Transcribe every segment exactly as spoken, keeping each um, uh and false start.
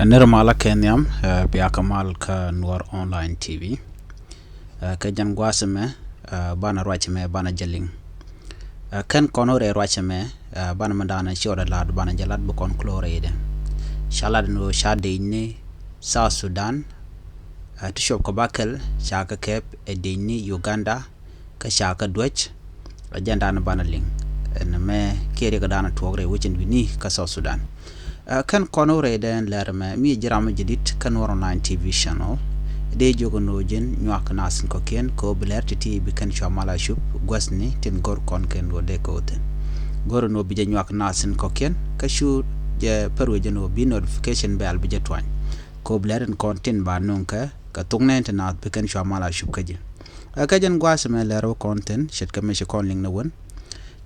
Nir malä kɛ nhiam, eh, bia kɛ mal kä Nuɔr Online T V. Eh, kɛ jɛn gua̱a̱th ɛmɛ, eh, banɛ ruac ɛmɛ banɛ jɛ liŋ. Eh, kɛn kɔn wä rɛy ruac ɛmɛ, eh, banɛ mi da̱a̱n ciɔɔdɛ la̱t banɛ jɛ la̱t bi kɔn kulɛ wä rɛydɛ. Ca la̱t ni wä ca dec ni South Sudan, eh, ti cuɔp kɛ bakɛl ca kɛ kɛp ɛ dec ni Uganda, kä ca kä duäc. Ɛ jɛn da̱a̱n banɛ liŋ ɛn mɛ kiɛ riɛk da̱a̱n tuɔɔk rɛy wecin wi̱ni kä South Sudan. Eh, kɛn kɔn wä rɛydɛ ɛn lɛr mɛ mi ji̱ ram mi ji̱ di̱t kä Nuɔr Online T V channel. Dee jiök ɛn ɣöö ji̱n nyuak nath in kɔ̱kiɛn kɛ ɣöö bi lɛr ti̱ti̱ bi kɛn cua mal a cup guäthni tin go̱r kɔn kɛn ɣöö dee kɛ ɣöö thi̱n. Go̱r ɛn ɣöö bi jɛ nyuak nath in kɔ̱kiɛn kä cu jɛ pär wec ɛn ɣöö bi notification bell bi jɛ tuany. Kɛ ɣöö bi lɛr in kɔn tin ba nuŋ kɛ kɛ thok nɛn ti naath bi kɛn cua mal a cup kä ji̱. Ɛ kä jɛn gua̱a̱th ɛmɛ lɛr wä kɔn thi̱n ce̱tkɛ mi ci kɔn liŋ ni wän.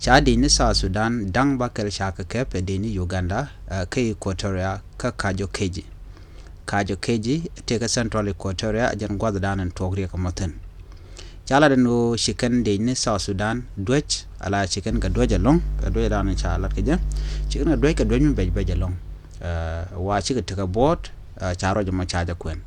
Ca dec ni South Sudan da̱ŋ bakɛl ca kɛ kɛp ɛ dec ni Uganda, ɛ, kä Equatoria kä Kajo Keji. Kajo Keji tëë kä Central Equatoria, ɛ jɛn gua̱a̱th da̱a̱n ɛn tuɔɔk riɛk ɛmɔ thi̱n. Ca lat ɛn ɣöö ci kɛn dec ni South Sudan duäc, ala ci kɛn kɛ duäc ɛlɔ̱ŋ, kɛ duäc da̱a̱n ca lat kɛ jɛ. Ci kɛn kɛ duäc kɛ duäc mi bɛc bɛc ɛlɔ̱ŋ. Ɛ, wa cikɛ tekɛ buɔ̱ɔ̱t, ɛ, ca ruac ɛmɔ ca jɛ kuɛn.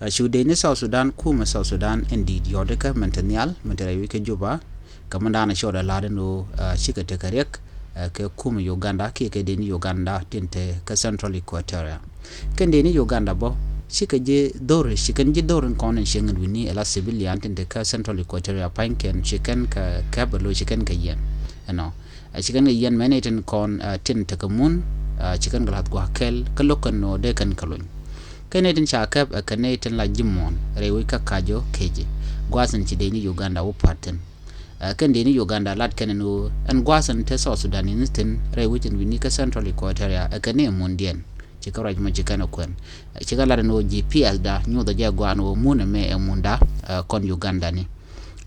Ɛ, cu dec ni South Sudan, kumɛ South Sudan in di̱i̱t yɔ̱ɔ̱dikä min te nhial min te rɛy wi̱c kä Juba. Kɛ min da̱a̱n ciɔɔdɛ la̱t ɛn ɣöö, ɛ, cikɛ tekɛ riɛk, ɛ, kɛ kumɛ Uganda kiɛ kɛ dec ni Uganda tin te kä Central Equatoria. Kɛn dec ni Uganda bä cikɛ ji̱ dho̱r, ci kɛn ji̱ dho̱r in kɔn in cieŋ in wi̱ni ɛ la civilian tin te kä Central Equatoria pa̱nykiɛn ci kɛn kɛ kɛp ɛ lo̱c ci kɛn kɛ yiɛn. Ɛnɔ, ɛ, ci kɛn kɛ yiɛn mɛn itin kɔn, ɛ, tin tekɛ mun, ɛ, ci kɛn kɛ la̱th gua̱a̱k kɛl kä lo̱k kɛn nɔ dee kɛn kɛ lony. Kɛn itin ca kɛp, ɛ, kɛn itin la ji̱ muɔ̱ɔ̱n rɛy wec kä Kajo Keji. Gua̱a̱th in ci dec ni Uganda wä pa̱t thi̱n. Ɛ, kɛn dec ni Uganda lat kɛn ɛn ɣöö ɛn gua̱a̱th in te South Sudan in thi̱n rɛy wec in wi̱ni kä Central Equatoria, ɛ, kɛn i̱ ɛ mundiɛn. Ci kä ruac mɔ ci kɛn ɛ kuɛn. Ɛ, ci kɛ lat ɛn ɣöö G P S da nyuuth ɛ jɛ gua̱a̱n ɣöö mun ɛmɛ ɛ munda, ɛ, kɔn Uganda ni.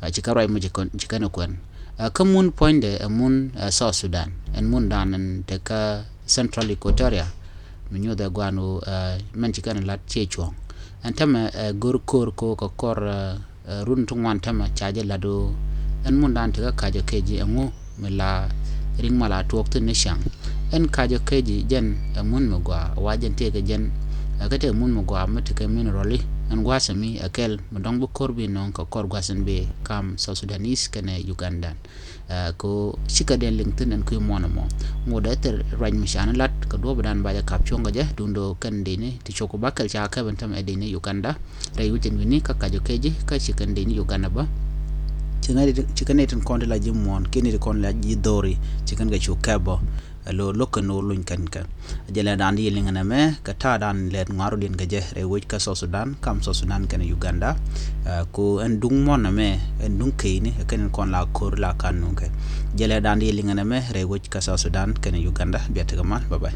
Ɛ, ci kä ruac mɔ ci kɛn, ci kɛn ɛ kuɛn. Ɛ, kä mun puɔ̱nydɛ ɛ mun, ɛ, South Sudan. Ɛn mun da̱a̱n ɛn te kä Central Equatoria. Mi nyuuth ɛ gua̱a̱n ɣöö, ɛ, mɛn ci kɛn ɛ lat ciɛ cuɔ̱ɔ̱ŋ. Ɛn tämɛ, ɛ, go̱r ko̱r ko kɛ kɔr, ɛ, ɛ, run ti ŋuan tämɛ ca jɛ la̱t ɣöö ɛn mun da̱a̱n ti kä Kajo Keji ɛŋu mi la ri̱ŋ mal a tuɔɔk thi̱n ni ciaŋ. Ɛn Kajo Keji jɛn ɛ mun mi gɔaa wa jɛn tëëkɛ jɛn, ɛ, kä tëë mun mi gɔaa mi ti kɛ mineral i̱ ɛn gua̱a̱th ɛmi ɛ kɛl mi dɔ̱ŋ bi ko̱r bi nɔŋ kɛ kɔr gua̱a̱th ɛn bi kam South Sudanese kɛnɛ Ugandan. Ɛ, ko cikɛ dɛn liŋ thi̱n ɛn kui̱ muɔ̱ɔ̱n ɛmɔ. Ŋot ɛ thil ruac mi ca ni lat kɛ duɔ̱ɔ̱p dan ba jɛ kap cuɔ̱ŋ kɛ jɛ duundɛ kɛn dec ni ti cok ku bakɛl ca kɛp ɛn tämɛ ɛ dec ni Uganda. Rɛy wec ɛn wi̱ni kä Kajo Keji kä ci kɛn dec ni Uganda bä. Ci kɛn nɛy tin kɔn ti la ji̱ muɔ̱ɔ̱n kiɛ nɛy tin kɔn la ji̱ dho̱ri ci kɛn kɛ cu kɛp bä. Ɛ lo̱ lo̱k kɛn ɣöö luny kɛn kɛ. Jɛ lɛ da̱a̱n di yɛ liŋ ɛn ɛmɛ kɛ ta̱a̱ da̱a̱n lɛt ŋua̱r rɔ̱diɛn kɛ jɛ rɛy wec kä South Sudan kam South Sudan kɛnɛ Uganda. Ɛ, ku ɛn duŋ muɔ̱ɔ̱n ɛmɛ ɛn duŋ key ni ɛ kɛn in kɔn la ko̱r la kan nuŋ kɛ. Jɛ lɛ da̱a̱n di yɛ liŋ ɛn ɛmɛ rɛy wec kä South Sudan kɛnɛ Uganda. Bia tekɛ mal, bye bye.